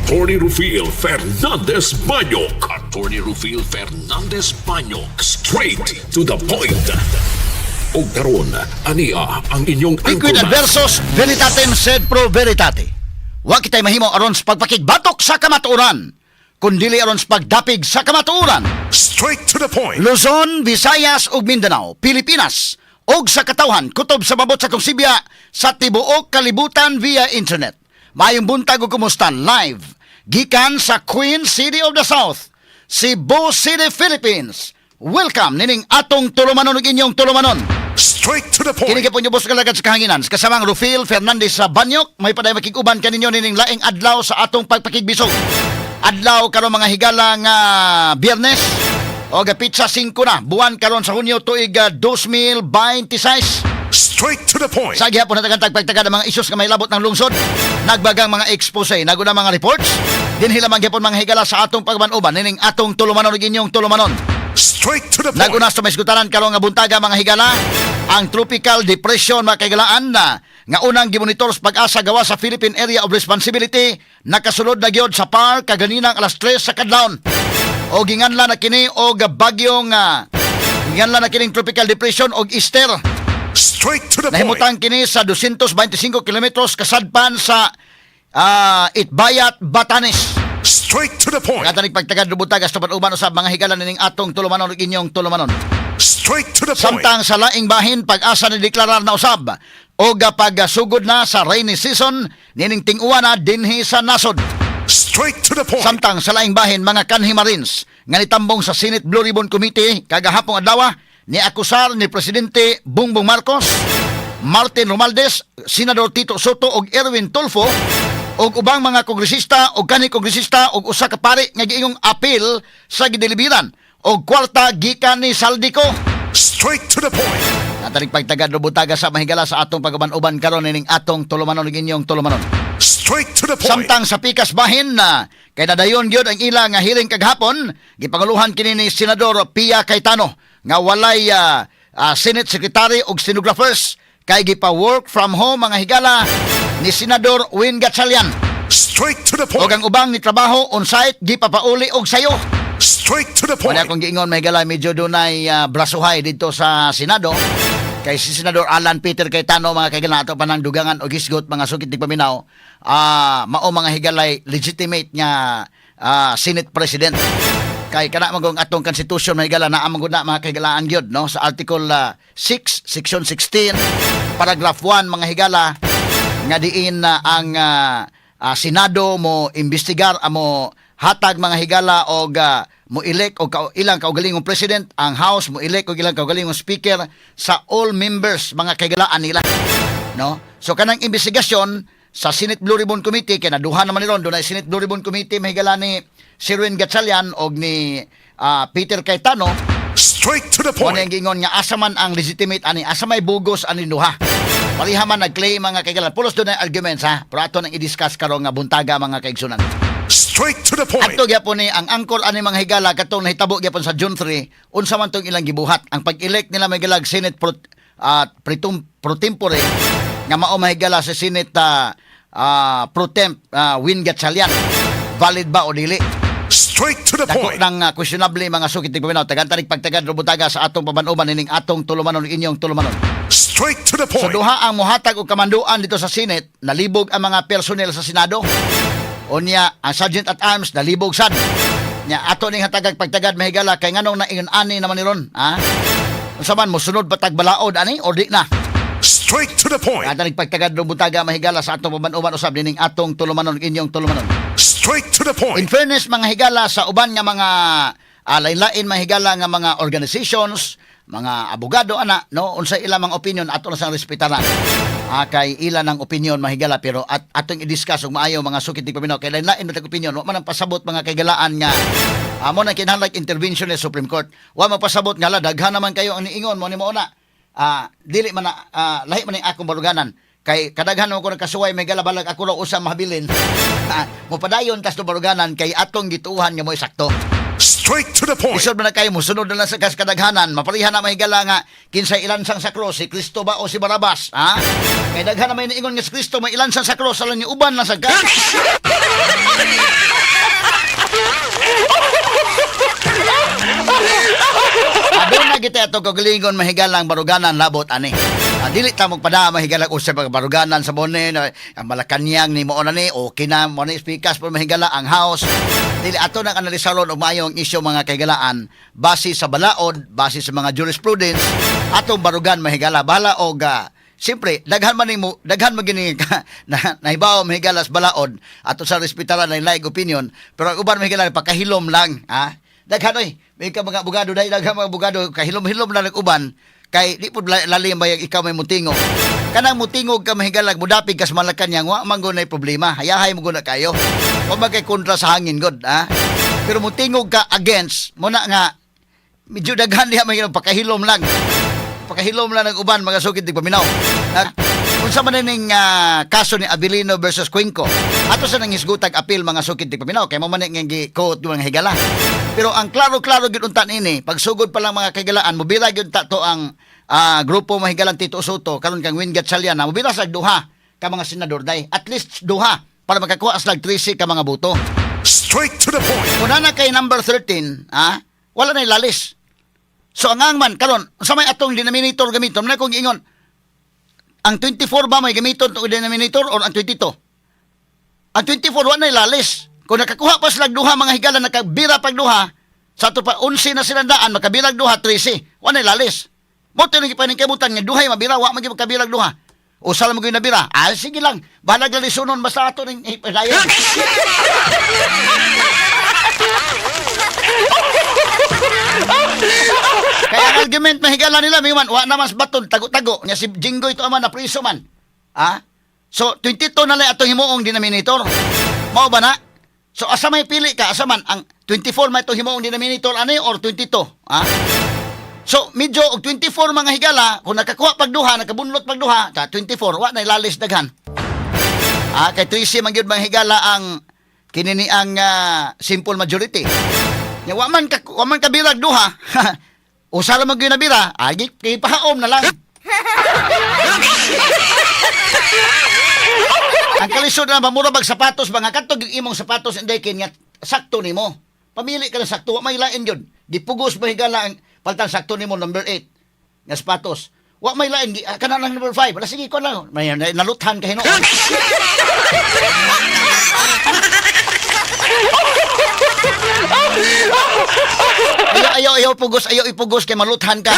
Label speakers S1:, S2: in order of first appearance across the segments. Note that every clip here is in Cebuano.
S1: Attorney Rufil Fernandez Banyok. Attorney Rufil Fernandez Banyok. Straight to the point. Og karon, ania ang inyong
S2: Liquid
S1: anchorman.
S2: Adversus veritatem sed pro veritate. Wa kitay mahimo aron sa pagpakigbatok sa kamatuoran, kundili aron sa pagdapig sa kamatuoran.
S3: Straight to the point.
S2: Luzon, Visayas ug Mindanao, Pilipinas ug sa katawhan kutob sa mabot sa Konsibya sa tibuok kalibutan via internet. Maayong buntag ug kumusta live gikan sa Queen City of the South, Cebu City, Philippines. Welcome nining atong tulumanon ug inyong tulumanon.
S3: Straight to the point.
S2: Kini gyapon boss kalagad sa kahanginan. Kasamang Rufil Fernandez sa Banyok, may paday makig-uban kaninyo nining laing adlaw sa atong pagpakigbisog. Adlaw karon, mga higala, nga Biyernes. O petsa 5 na, buwan karon sa Hunyo, tuig 2026.
S3: Straight to the point.
S2: Sa gihapon na pagtagad ang mga isyus nga may labot ng lungsod, nagbagang mga expose, naguna mga reports, dinhi lamang gyapon, mga higala, sa atong pagban-uban nining atong tulumanon ug inyong tulumanon.
S3: Straight to the point.
S2: Naguna sa may isgutaran karon nga buntaga, mga higala, ang tropical depression, mga kahigalaan, na nga unang gimonitor sa Pag-asa gawa sa Philippine Area of Responsibility nakasulod na gyud sa PAR kaganinang alas 3 sa kadlawon. O ginganlan na kini og bagyong ginganlan na kining tropical depression og Esther.
S3: Straight to the point.
S2: Nahimutang kini sa 225 kilometros kasadpan sa Itbayat, Batanes.
S3: Straight to the point.
S2: Katanig pagtagad lubutag sa uban usab, mga higala, nining atong tulumanon ug inyong tulumanon.
S3: Straight to the point.
S2: Samtang sa laing bahin, Pag-asa ni deklarar na usab og pagsugod na sa rainy season nining ting-uwan na dinhi sa nasod.
S3: Straight to the point.
S2: Samtang sa laing bahin, mga kanhi Marines nga nitambong sa Senate Blue Ribbon Committee kagahapong adlaw ni akusar ni Presidente Bongbong Marcos, Martin Romualdez, Senador Tito Sotto og Erwin Tulfo og ubang mga kongresista og kanhi kongresista og usa ka pari nga giingong apil sa gideliveran og kwarta gikan ni Zaldy Co.
S3: Straight to the point.
S2: Natanig pagtagad rubutaga sa mahigala sa atong pag-uban-uban karon nining atong tulumanon ug inyong tulumanon.
S3: Straight to the point.
S2: Samtang sa pikas bahin na kay nadayon gyud ang ila nga hearing kagahapon, gipanguluhan kini ni Senador Pia Cayetano nga walay Senate Secretary og stenographers kay gipa-work from home, mga higala, ni Senador Win Gatchalian.
S3: Straight to the
S2: Og
S3: point.
S2: ang ubang ni trabaho on site gipapauli og sayo.
S3: Straight to the point.
S2: Wala akong giingon, mga higala, medyo dunay brasuhay dito sa Senado. Kay si Senador Alan Peter Cayetano, mga kaigala, ato pa nang dugangan og hisgot, mga sukit paminaw, mao, mga higalay, legitimate nga Senate President. Kay kana magong atong constitution, mga higala, naa man gud na, mga kahigalaan gyud, no, sa Article 6 Section 16 Paragraph 1, mga higala, nga diin na ang Senado mo imbestigar amo hatag, mga higala, og mo elect og ilang kaugalingong president, ang House mo elect og ilang kaugalingong speaker sa all members, mga kahigalaan nila, no? So kanang investigasyon sa Senate Blue Ribbon Committee kay naduha naman ni ron, dunay Senate Blue Ribbon Committee, mahigala, ni Sherwin Gatchalian og ni Peter Cayetano.
S3: Straight to the
S2: Mo
S3: point.
S2: ang giingon nga asa man ang legitimate ani, asa may bugos ani duha. Pareha man nag-claim, mga kaigalan. Pulos dunay arguments ha, pero ato nang i-discuss karon nga buntaga, mga kaigsunan.
S3: Straight to the point.
S2: Adto gyapon ni ang angkor ani, mga higala, katong nahitabo gyapon sa June 3, unsa man tong ilang gibuhat ang pag-elect nila may galag Senate pro tempore nga mao, mahigala, sa Senate pro temp Win Gatchalian, valid ba o dili?
S3: Straight to the
S2: Dako
S3: point.
S2: ng questionable, mga sukit tig paminaw. Tagantanig pagtagad rubutaga sa atong pabanuban nining atong tulumanon, inyong tulumanon.
S3: Straight to the
S2: So
S3: point.
S2: duha ang mohatag og kamanduan dito sa Senate, nalibog ang mga personnel sa Senado. Unya, ang Sergeant at Arms nalibog sad. Nya ato ning hatagag pagtagad, mahigala, kay nganong naingon ani naman ni ron, ha? Unsa man mosunod ba tag balaod ani or di na?
S3: Straight to the point.
S2: Tagantanig pagtagad rubutaga, mahigala, sa atong pabanuban usab nining atong tulumanon, inyong tulumanon.
S3: Straight to the
S2: In
S3: point.
S2: fairness, mga higala, sa uban nga mga lain-lain, mga higala, nga mga organizations, mga abogado ana, no, unsa ilang mga opinion, ato na sang respetaran. Kay ila ng opinion, mahigala, pero at atong i-discuss og maayo, mga sukit ni paminaw, kay lain-lain man tag opinion. Wa man ang pasabot, mga kahigalaan, nga amo na kinahanglan intervention ni Supreme Court. Wa man pasabot nga la daghan naman kayo ang niingon mo ni mo na. Dili man na lahi man ning akong baruganan kay kadaghan mo ko nagkasuway may galabalag ako raw usa mahabilin. Mopadayon tas baruganan kay atong gituuhan nga mo sakto.
S3: Straight to the point.
S2: Lisod man na kayo, musunod na lang sa kas kadaghanan. Maparihan na, mahigala, nga kinsay ilansang sa cross, si Kristo ba o si Barabas? Ha? Kay daghan na may niingon nga si Kristo may ilansang sa cross, alam niyo uban lang sa ka. atong kagalingon, mahigalang baruganan labot ani. Dili ta magpada, mahigalang, usay mga baruganan sa bone na ang Malacañang ni mo na ni okay na mo ni speakers pero, mahigala, ang House dili ato nang analisaron og maayong isyu, mga kaigalaan, base sa balaod, base sa mga jurisprudence atong barugan, mahigala. Bahala og siyempre, daghan man nimo, daghan man gini na nahibaw, mahigala, sa balaod ato sa respetaran ng like opinion, pero ang uban, mahigala, pakahilom lang, ha. Daghan oy, may ka mga abogado dahil daghan mga abogado kahilom-hilom na ng uban kay di pud lalim bayag ikaw may mutingog. Kanang mutingog ka, mahigala, mudapig kas Malacañang, wa man gud nay problema. Hayahay mo gud na kayo. Wa man kay kontra sa hangin gud, ha. Pero mutingog ka against mo na nga medyo daghan diha may pakahilom lang. Pakahilom lang ng uban, mga sukit paminaw. Unsa man ning kaso ni Avelino versus Cuenco. Ato sa nang hisgutag appeal, mga sukit paminaw, kay mo man nga gi-quote mga higala. Pero ang klaro-klaro gyud unta niini, pagsugod pa lang, mga kahigalaan, mobila gyud ta to ang grupo, mahigalang Tito Sotto karon kang Win Gatchalian, mobila sa duha ka mga senador day. At least duha para makakuha sila 13 ka mga boto.
S3: Straight to the point.
S2: Kung na kay number 13, wala na lalis. So ang man karon sa may atong denominator gamiton na kung ingon ang 24 ba may gamiton to denominator or ang 22? Ang 24 wala na lalis. Kung nakakuha pa sila duha, mga higala, nakabira pag duha, sa ato pa 11 na sila daan, makabirag duha 13. Wala na lalis. Mo to nang ipaningkamutan nga duhay mabira, wa man gyud makabirag duha. Usa lang mo gyud nabira. Ah, sige lang. Bahalag lalisunon basta ato ning ipadayon. Kaya ang argument, mahigala, nila, may man, wa naman sa baton, tago-tago. Nya si Jinggoy to man, na priso man. Ah? So, 22 na lang atong himuong denominator. Mao ba na? So, asa may pili ka? Asa man? Ang 24 may itong himuong denominator, ano or 22? Ah? So, medyo, og 24, mga higala, kung nakakuha pag duha, nakabunlot pag duha, ta 24, wa na ilalis daghan. Kay 13 man gyud, mga higala, ang kinini ang simple majority. Nya wa man kabirag duha. Usa ra man gyud nabira, ay kay pahaom na lang. Ang kalisod na mura bag sapatos ba nga kadto gyud imong sapatos inday kin nga sakto nimo. Pamili ka ng sakto, wa may lain gyud. Gipugos ba, higala, ang paltan sakto nimo number 8 nga sapatos. Wa may lain gi kana lang number 5. Wala, sige ko lang. May naluthan ka hinuon. Ayaw, ayaw, ayaw pugos, ayaw ipugos kay maluthan ka.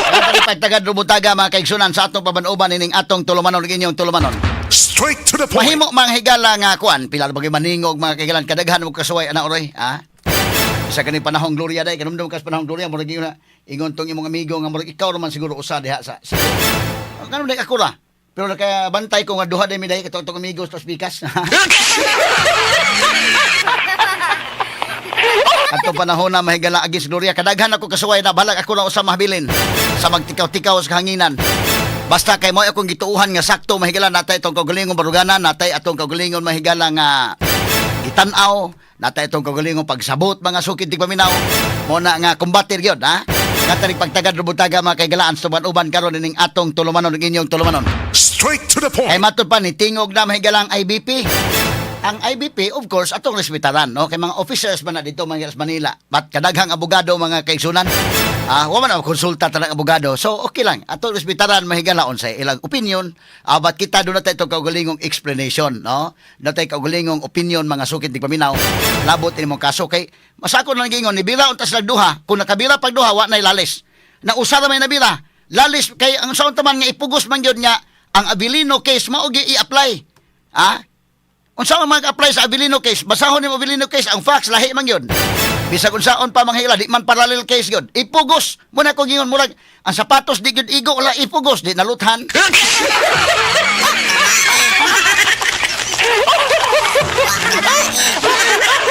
S2: Dapat pagtagad rumutaga, mga kaigsunan, sa atong pabanuban ining atong tulumanon ug inyong tulumanon.
S3: Straight to the point.
S2: Mahimo, mga higala, nga kuan, pila ba maningog, mga kaigalan, kadaghan mo kasuway ana oray, ha? Isa kani panahong gloria day, kanumdum kas panahong gloria, murag ingon na ingon tong imong amigo nga murag ikaw raman siguro usa diha sa ngano day ako ra. Pero nakabantay ko nga duha day mi day kato tong amigo sa pikas. Ato panahon na, mahigala, agis gloria, kadaghan ako kasuway na balag ako lang usa mahabilin sa magtikaw-tikaw sa kahanginan. Basta kay mo akong gituuhan nga sakto, mahigala, natay itong kaugalingong baruganan, natay atong kaugalingon, mahigala, nga gitan-aw, natay itong kaugalingong pagsabot, mga sukid tigpaminaw. Mo na nga kumbatir gyud, ha. Katarik pagtagad rubutaga, mga kaigalaan, sa uban karon ining atong tulumanon ug inyong tulumanon.
S3: Straight to the
S2: Kay
S3: point.
S2: matod pa ni tingog na, mahigalang IBP. Ang IBP, of course, atong respetaran, no? Kay mga officers man na dito mga sa Manila. But kadaghang abogado, mga kaigsunan. Wa man ako konsulta tanang abogado. So okay lang. Atong respetaran, mahigala, unsay ilang opinion. But kita do na tayo itong kaugalingong explanation, no? Na tayo kaugalingong opinion, mga sukit di paminaw. Labot ini mong kaso kay masako na lang gingon ni bira unta sila duha. Kung nakabira pag duha, wa na ilalis. Na usa ra may nabira. Lalis kay ang saon man nga ipugos man gyud nga ang Avelino case mao gi i-apply. Ha? Unsa man mag-apply sa Avelino case? Basahon nimo Avelino case, ang facts lahi man gyud. Bisag unsaon pa manghila, di man parallel case gyud. Ipugos mo na ko gingon murag ang sapatos di gyud igo wala ipugos di naluthan.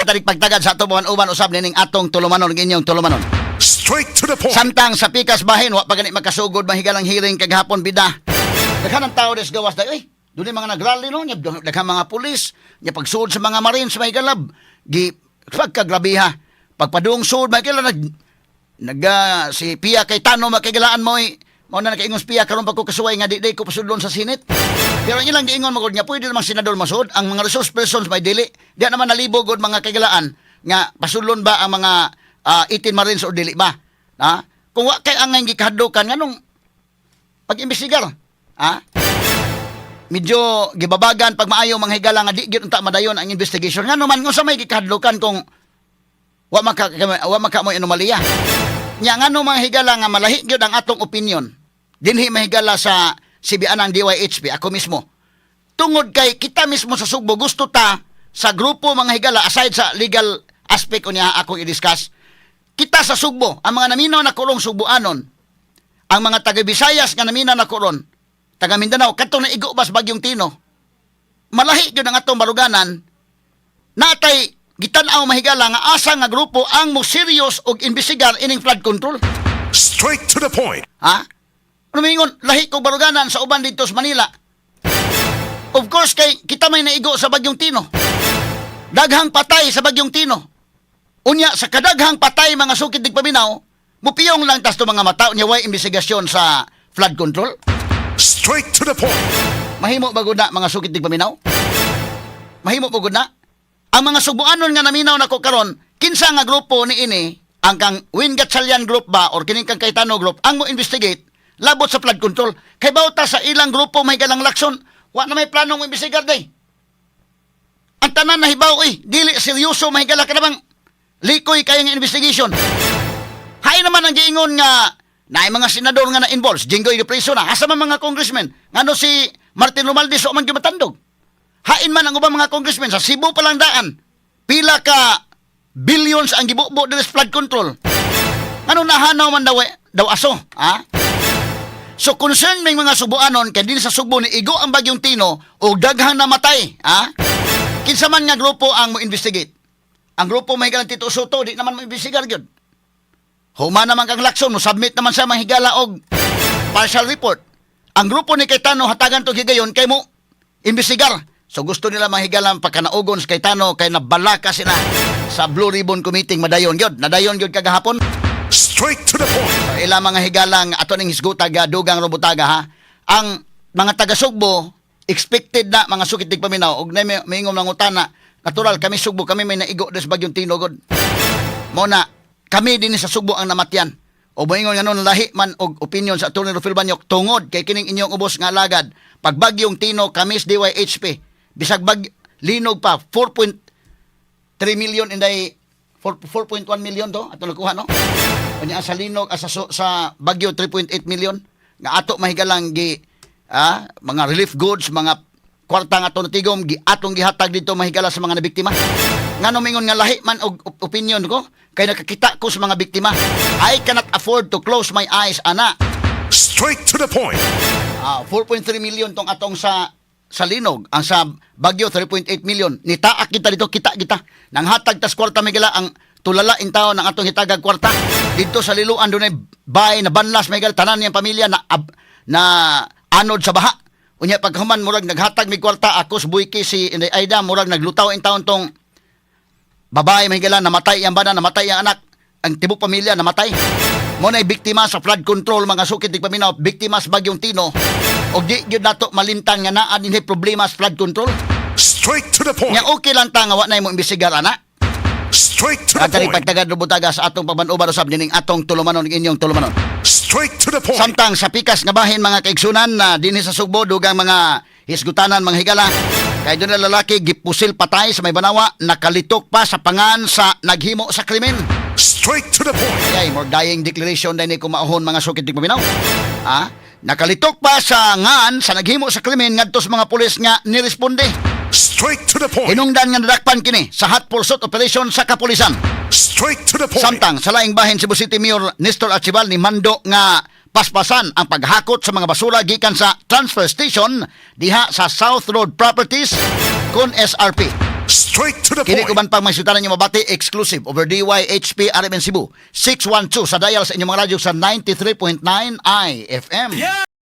S2: Tarik pagtagad sa atong uban usab nining atong tulumanon ug inyong tulumanon.
S3: Straight to the point.
S2: Samtang sa pikas bahin, wa pa gani makasugod, mahigalang hearing kagahapon bida. Daghan ang tao des gawas day, uy. Dili mga nagrally no, nya daghan mga pulis, nya pagsuod sa mga marines, mahigalab. Gi pagkagrabiha. Pagpadung suod, mahigala, nag nag si Pia Cayetano makigalaan mo eh, Mao na nakaingon Pia karon pa ko kasuway nga di ko pasudlon sa Senate. Pero ang ilang giingon magod nga pwede namang senador masud, ang mga resource persons may dili. Di naman nalibog gud, mga kaigalaan, nga pasudlon ba ang mga 18 Marines o dili ba? Ha? Kung wa kay ang gikahadlokan, nganong pag-imbestigar? Ha? Medyo gibabagan pag maayo, mga higala, nga di gyud unta madayon ang investigation. Ngano man, unsa may gikahadlokan kung wa man ka mo anomalya? Nya ngano, mga higala, nga malahi gyud ang atong opinion dinhi, mahigala, sa CBN ang DYHP, ako mismo, tungod kay kita mismo sa Sugbo gusto ta sa grupo, mga higala, aside sa legal aspect unya akong i-discuss, kita sa Sugbo, ang mga naminaw na kurong Sugboanon, ang mga taga Visayas nga naminaw na kuron, taga Mindanao kadtong naigo bas bagyong Tino, malahi gyud ang atong baruganan. Natay gitan-aw, mahigala, nga asa nga grupo ang mo serious og imbestigar ining flood control.
S3: Straight to the point.
S2: Ha? Ano mingon, lahi ko baruganan sa uban dito sa Manila. Of course, kay kita may naigo sa bagyong Tino. Daghang patay sa bagyong Tino. Unya, sa kadaghang patay, mga sukid paminaw, mupiyong lang tas to mga mata, unya way investigasyon sa flood control.
S3: Straight to the point.
S2: Mahimo ba gud na, mga sukid paminaw? Mahimo ba gud na? Ang mga Subuanon nga naminaw nako karon, kinsa nga grupo ni ini, ang kang Win Gatchalian Group ba or kining kang Cayetano Group ang mo investigate labot sa flood control? Kay bawta sa ilang grupo, may galang Lacson, wa na may planong mo investigar day. Ang tanan nahibaw eh, dili seryoso, mahigala, ka bang likoy kaya nga investigation. Hay naman ang giingon nga naay mga senador nga na-involved, Jinggoy de preso na. Asa man mga congressmen? Ngano si Martin Romualdez wa man gyud matandog? Hain man ang ubang mga congressmen sa Cebu pa lang daan. Pila ka billions ang gibubo diri sa flood control. Ano, nahanaw man daw, eh, daw aso, ha? So concern may mga Subuanon kay din sa Sugbo ni igo ang bagyong Tino o daghang namatay, ha? Kinsa man nga grupo ang mo investigate? Ang grupo may galang Tito Sotto di naman mo investigar gyud. Huma naman kang Lacson, mo submit naman sa mga higala og partial report. Ang grupo ni Cayetano hatagan to higayon kay mo investigar. So gusto nila, mahigala, pagkanaugon sa Cayetano kay nabalaka sila sa Blue Ribbon Committee, madayon gyud. Nadayon gyud kagahapon.
S3: Straight to the point.
S2: Ila mga higalang ato ning hisgutag dugang robutaga ha. Ang mga taga Sugbo expected na, mga sukit paminaw, og na may maingom ng utana, natural kami Sugbo, kami may naigo des bagyong Tino god. Mo na kami din sa Sugbo ang namatyan. O moingon nga nun lahi man og opinion sa Attorney Rufil Banyok tungod kay kining inyong ubos nga alagad. Pag bagyong Tino, kami sa DYHP, bisag bag linog pa, 4.3 million inday, 4 4.1 million to ato nakuha, no? Unya sa linog, sa bagyo, 3.8 million nga ato mahigalang gi mga relief goods, mga kwarta nga ato natigom, gi atong gihatag dito, mahigala, sa mga nabiktima. Ngano mingon nga lahi man og opinion ko kay nakakita ko sa mga biktima. I cannot afford to close my eyes ana.
S3: Straight to the point.
S2: 4.3 million tong atong sa linog, ang sa bagyo 3.8 million. Nitaak kita dito, kita kita. Nanghatag tas kwarta migala ang tulala in tao ng atong hitagag kwarta. Dito sa Liloan dunay bay na banlas may tanan niyang pamilya na anod sa baha. Unya pagkahuman murag naghatag mig kwarta ako sa buiki si Inday Aida, murag naglutaw in taon tong babae, mahigala, namatay ang bana, namatay ang anak, ang tibok pamilya namatay. Mo na biktima sa flood control, mga sukit di paminaw, biktima sa bagyong Tino. Og di gyud nato malimtan nga naa dinhi problema sa flood control.
S3: Straight to the point.
S2: Nya okay lang ta nga wa nay mo imbestigar ana.
S3: Straight to the
S2: At
S3: point.
S2: pagtagad rubutaga sa atong paban-uban usab nining atong tulumanon, inyong tulumanon.
S3: Straight to the point.
S2: Samtang sa pikas nga bahin, mga kaigsunan, na dinhi sa Sugbo dugang mga hisgutanan, mga higala, kay doon na lalaki gipusil patay sa may Banawa, nakalitok pa sa pangan sa naghimo sa krimen.
S3: Straight to the point.
S2: Ay, more dying declaration din ni kumaohon, mga sukit di paminaw. Ha? Nakalitok pa sa ngan sa naghimo sa krimen ngadto sa mga pulis nga niresponde.
S3: Straight to the point.
S2: Hinungdan nga nadakpan kini sa hot pursuit operation sa kapulisan.
S3: Straight to the point.
S2: Samtang sa laing bahin, Cebu City Mayor Nestor Archival ni mando nga paspasan ang paghakot sa mga basura gikan sa transfer station diha sa South Road Properties kon SRP.
S3: Straight to the
S2: Kini
S3: point.
S2: kuban pang mga sutanan nyo mabati exclusive over DYHP RMN Cebu 612 sa dial sa inyong mga radyo sa 93.9 IFM.